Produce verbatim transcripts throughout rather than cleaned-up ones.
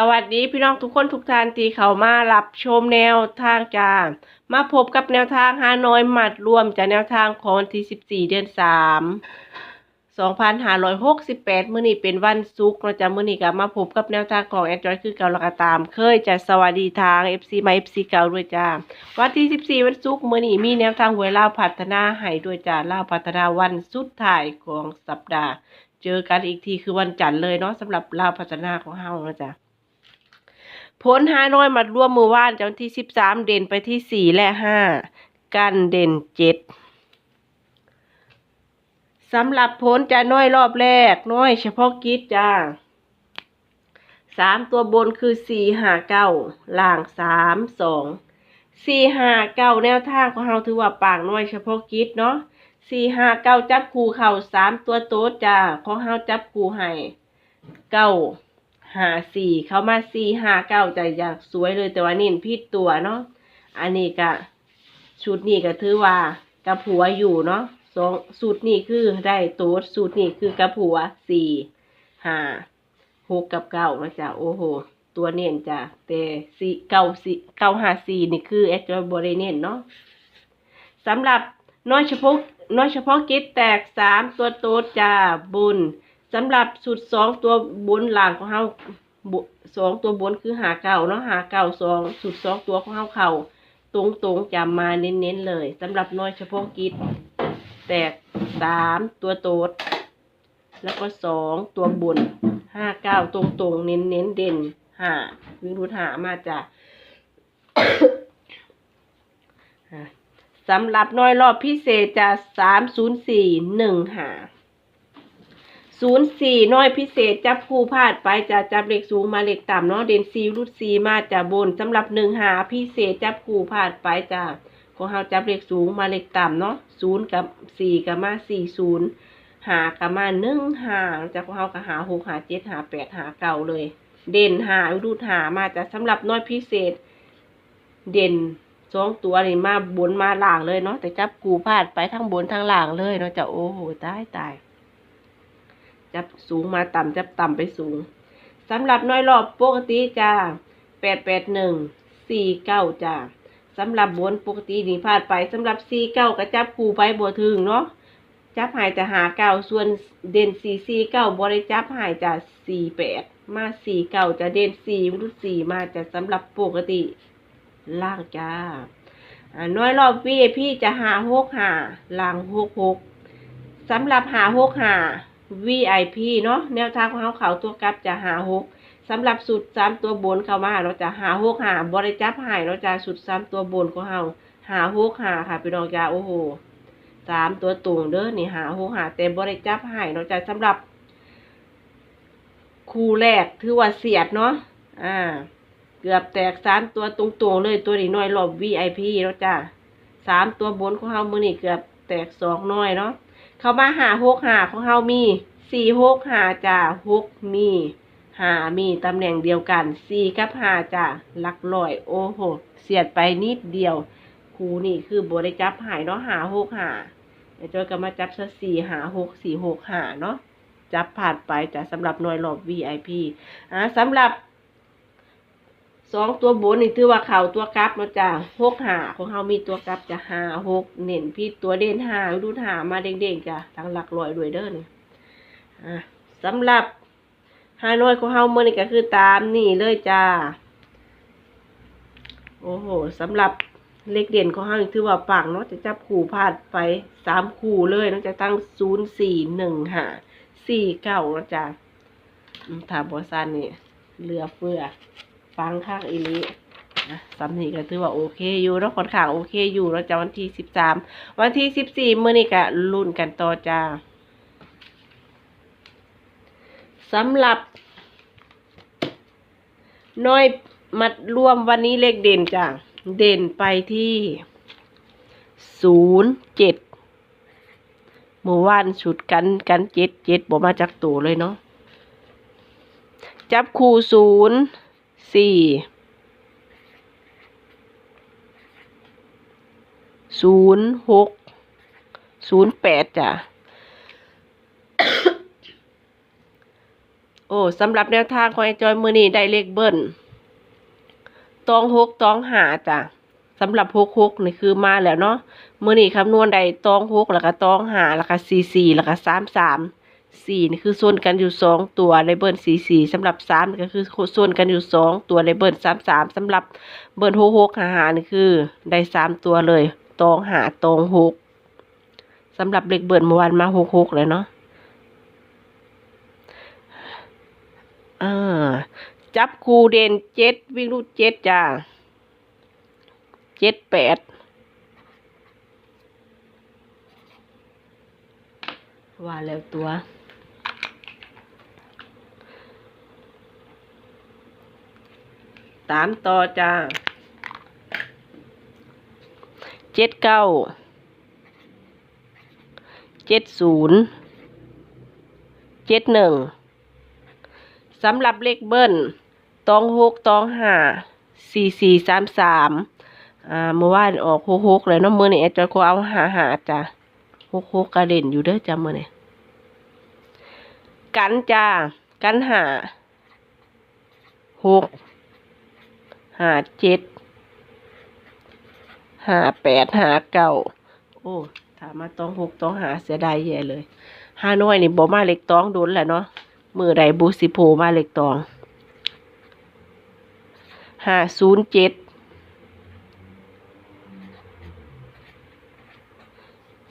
สวัสดีพี่น้องทุกคนทุกท่านที่เข้ามารับชมแนวทางจ้า มาพบกับแนวทางฮานอยมัดรวมจ้า แนวทางของวันที่สิบสี่ เดือน สาม สองพันห้าร้อยหกสิบแปด มื้อนี้เป็นวันศุกร์เนาะจ้า มื้อนี้ก็มาพบกับแนวทางของแอดจอยคือเก่าแล้วก็ตามเคยจ้า สวัสดีทาง เอฟซี ใหม่ เอฟซี เก่าด้วยจ้า วันที่ สิบสี่ วันศุกร์ มื้อนี้มีแนวทางหวยลาวพัฒนาให้ด้วยจ้า ลาวพัฒนาวันสุดท้ายของสัปดาห์ เจอกันอีกทีคือวันจันทร์เลยเนาะ สำหรับลาวพัฒนาของเฮาเนาะจ้ะ ผลฮานอยมัดรวมมื้อวานจ้ะ วันที่ สิบสาม เด่นไปที่ สี่ และ ห้า กันเด่น เจ็ด สำหรับผลจ้ะ นอยรอบแรก นอยเฉพาะกิจจ้า สาม ตัวบนคือ สี่ ห้า เก้า ล่าง สาม สอง สี่ ห้า เก้า แนวทางของเฮาถือว่าปัง นอยเฉพาะกิจเนาะ สี่ ห้า เก้า จับคู่เข้า สาม ตัวโต๊ดจ้า ของเฮาจับคู่ให้ เก้า ห้า สี่ เข้ามา สี่ ห้า เก้า จ้ะ อยากสวยเลย แต่ว่าเน้นผิดตัวเนาะ อันนี้ก็ ชุดนี้ก็ถือว่ากลับหัวอยู่เนาะ สอง ชุดนี้คือได้โต๊ด ชุดนี้คือกลับหัว สี่ ห้า หก กับ เก้า นะจ๊ะ โอ้โห ตัวเน้นจ้ะ แต่ สี่ เก้า สี่ เก้า ห้า สี่ นี่คือแอดจอยบ่ได้เน้นเนาะ สำหรับนอยเฉพาะ นอยเฉพาะกิจแตก สาม ตัวโต๊ดจ้า บน สำหรับชุด สอง ตัวบนล่างของเฮา บ สอง ตัวบนคือ ห้า เก้า เนาะ ห้า เก้า สอง ชุด สอง ตัวของเฮาเข้าตรงๆ จ้า มาเน้นๆ เลย สำหรับนอยเฉพาะกิจแตก สาม ตัวโต๊ด แล้วก็ สอง ตัวบน ห้า เก้า ตรงๆ เน้นๆ เด่น ห้า วิ่งรูด ห้า มาจ้ะ อ่ะ สำหรับนอยรอบพิเศษจ้ะ สาม ศูนย์ สี่ หนึ่ง ห้า ศูนย์ สี่ นอยพิเศษจับคู่พลาดไปจ้ะ จับเลขสูงมาเลขต่ำเนาะ เด่น สี่ รูด สี่ มาจ้ะ บน สำหรับ หนึ่ง ห้า พิเศษจับคู่พลาดไปจ้ะ ของเฮาจับเลขสูงมาเลขต่ำเนาะ ศูนย์ กับ สี่ ก็มา สี่ ศูนย์ ห้า ก็มา หนึ่ง ห้า จ้ะ ของเฮาก็ ห้า หก ห้า เจ็ด ห้า แปด ห้า เก้า เลย เด่น ห้า รูด ห้า มาจ้ะ สำหรับนอยพิเศษ เด่น สอง ตัวนี่มาบนมาล่างเลยเนาะ แต่จับคู่พลาดไปทั้งบนทั้งล่างเลยเนาะจ้ะ โอ้โห ตายตาย จับสูงมาต่ำ จับต่ำไปสูง สำหรับนอยรอบปกติจ้า แปด แปด หนึ่ง สี่ เก้า จ้า สำหรับบนปกตินี่พลาดไป สำหรับ สี่ เก้า ก็จับคู่ไปบ่ถึงเนาะ จับให้แต่ ห้า เก้า ส่วนเด่น สี่ สี่ เก้า บ่ได้จับให้จ้ะ สี่ แปด มา สี่ เก้า จะเด่น สี่ รูด สี่ มาจ้ะ สำหรับปกติล่างจ้า อ่า นอยรอบ วี ไอ พี จะ ห้า หก ห้า ล่าง หก หก สำหรับ ห้า หก ห้า วี ไอ พี เนาะ แนวทางของเฮาเข้าตัวกลับจะ ห้า หก สำหรับชุด สาม ตัวบนเข้ามาเนาะจ้ะ ห้า หก ห้า บ่ได้จับให้เนาะจ้ะ ชุด สาม ตัวบนของเฮา ห้า หก ห้า ค่ะพี่น้องจ้า โอ้โห สาม ตัวตรงเด้อนี่ ห้า หก ห้า แต่บ่ได้จับให้เนาะจ้า สำหรับคู่แรกถือว่าเสียดเนาะ อ่า เกือบแตก สาม ตัวตรงๆ เลย ตัวนี้นอยรอบ วี ไอ พี เนาะจ้า สาม ตัวบนของเฮามื้อนี้เกือบแตก สอง นอยเนาะ เข้ามา ห้า หก ห้า ของเฮามี สี่ หก ห้า จ้า หก มี ห้า มีตำแหน่งเดียวกัน สี่ กับ ห้า จ้า หลักร้อย โอ้โห เสียดไปนิดเดียว คู่นี้คือบ่ได้จับให้เนาะ ห้า หก ห้า แอดจอยก็มาจับซะ สี่ ห้า หก สี่ หก ห้า เนาะ จับพลาดไปจ้ะ สำหรับนอยรอบ วี ไอ พี อ่า สำหรับ สอง ตัวบนนี่ถือว่าเข้าตัวกลับเนาะจ้ะ หก ห้า ของเฮามีตัวกลับจ้ะ ห้า หก เน้นผิดตัว เด่น ห้า รูด ห้า มาเด้งๆ จ้ะ ทั้งหลักร้อยด้วยเด้อนี่ อ่า สำหรับ ฮานอยของเฮามื้อนี้ก็คือตามนี้เลยจ้า โอ้โห สำหรับเลขเด่นของเฮานี่ถือว่าปังเนาะ จะจับคู่พลาดไป สาม คู่เลยเนาะ จะตั้ง ศูนย์ สี่ หนึ่ง ห้า สี่ เก้า เนาะจ้า อืม ถ้าบ่ซั้นนี่ เหลือเฟือ ปังคักอีหลี อ่ะ ส่ำนี้ก็ถือว่าโอเคอยู่เนาะ ค่อนข้างโอเคอยู่เนาะจ้า วันที่ สิบสาม วันที่ สิบสี่ มื้อนี้ก็ลุ้นกันต่อจ้า สำหรับนอยมัดรวมวันนี้เลขเด่นจ้ะ เด่นไปที่ ศูนย์ เจ็ด เมื่อวานชุดกัน กัน เจ็ด เจ็ด บ่มาจักตัวเลยเนาะ จับคู่ ศูนย์ สี่ ศูนย์ หก ศูนย์ แปด จ้ะ โอ้ สำหรับแนวทางของแอดจอยมื้อนี้ได้เลขเบิ้ล ตองหก ตองห้าจ้ะ สำหรับหกหกนี่คือมาแล้วเนาะ มื้อนี้คำนวณได้ตองหก แล้วก็ตองห้า แล้วก็สี่สี่ แล้วก็สามสาม สี่นี่คือชนกันอยู่สองตัว ได้เบิ้ลสี่สี่ สำหรับสามนี่ก็คือชนกันอยู่สองตัว ได้เบิ้ลสามสาม สำหรับเบิ้ลหกหกห้าห้านี่คือได้สามตัวเลย ตองห้า ตองหก สำหรับเลขเบิ้ลเมื่อวานมาหกหกเลยเนาะ อ่า จับคู่เด่นเจ็ด วิ่งรูดเจ็ดจ้า เจ็ดแปด ว่าแล้วตัว ตามต่อจ้า เจ็ดเก้า เจ็ดศูนย์ เจ็ดหนึ่ง สำหรับเลขเบิ้ล ตองหก ตองห้า สี่สี่สามสาม อ่า เมื่อวานออกหกหกเลยเนาะ มื้อนี้แอดจอยขอเอาห้าห้าจ้ะ หกหก กระเด่นอยู่เด้อจ้ะมื้อนี้ กันจ้า กันห้า หก ห้าเจ็ด ห้าแปด ห้าเก้า โอ้ ถ้ามาตองหก ตองห้า เสียดายแย่เลย ฮานอยนี่บ่มาเลขตองโดนแล้วเนาะ มื้อใดบุสิโผล่มาเลขตอง ห้าศูนย์เจ็ด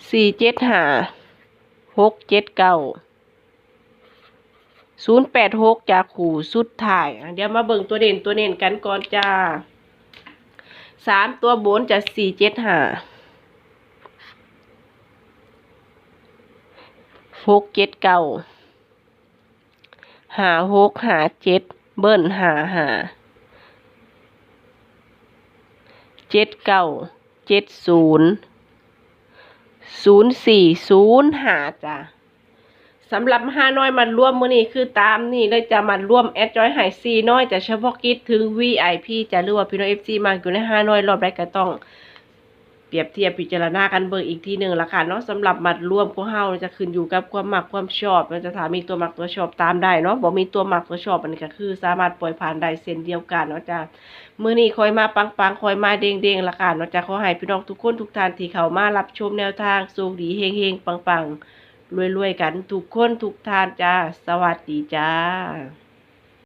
สี่เจ็ดห้า หกเจ็ดเก้า ศูนย์แปดหกจ้า คู่สุดท้าย อ่ะ เดี๋ยวมาเบิ่งตัวเด่นตัวเน้นกันก่อนจ้า สามตัวบนจะ สี่เจ็ดห้า หกเจ็ดเก้า ห้าหก ห้าเจ็ด เบิ้ล ห้าห้า เจ็ดเก้า เจ็ดศูนย์ ศูนย์สี่ ศูนย์ห้าจ้า สำหรับฮานอยมัดรวมมื้อนี้คือตามนี้เลยจ้ะ มัดรวมแอดจอยให้สี่น้อยจ้ะ เฉพาะกิจถึง วีไอพี จ้ะ หรือว่าพี่น้อง เอฟซี มักอยู่ในฮานอยรอบใดก็ต้องเปรียบเทียบพิจารณากันเบิ่งอีกทีหนึ่งละค่ะเนาะ สำหรับมัดรวมของเฮาจะขึ้นอยู่กับความมักความชอบเนาะจ้ะ ถ้ามีตัวมักตัวชอบตามได้เนาะ บ่มีตัวมักตัวชอบอันนี้ก็คือสามารถปล่อยผ่านได้เช่นเดียวกันเนาะจ้ะ มื้อนี้คอยมาปังๆ คอยมาเด้งๆ ละค่ะเนาะจ้ะ ขอให้พี่น้องทุกคนทุกท่านที่เข้ามารับชมแนวทางโชคดีเฮงๆ ปังๆ รวยๆ กันทุกคนทุกท่านจ้า สวัสดีจ้า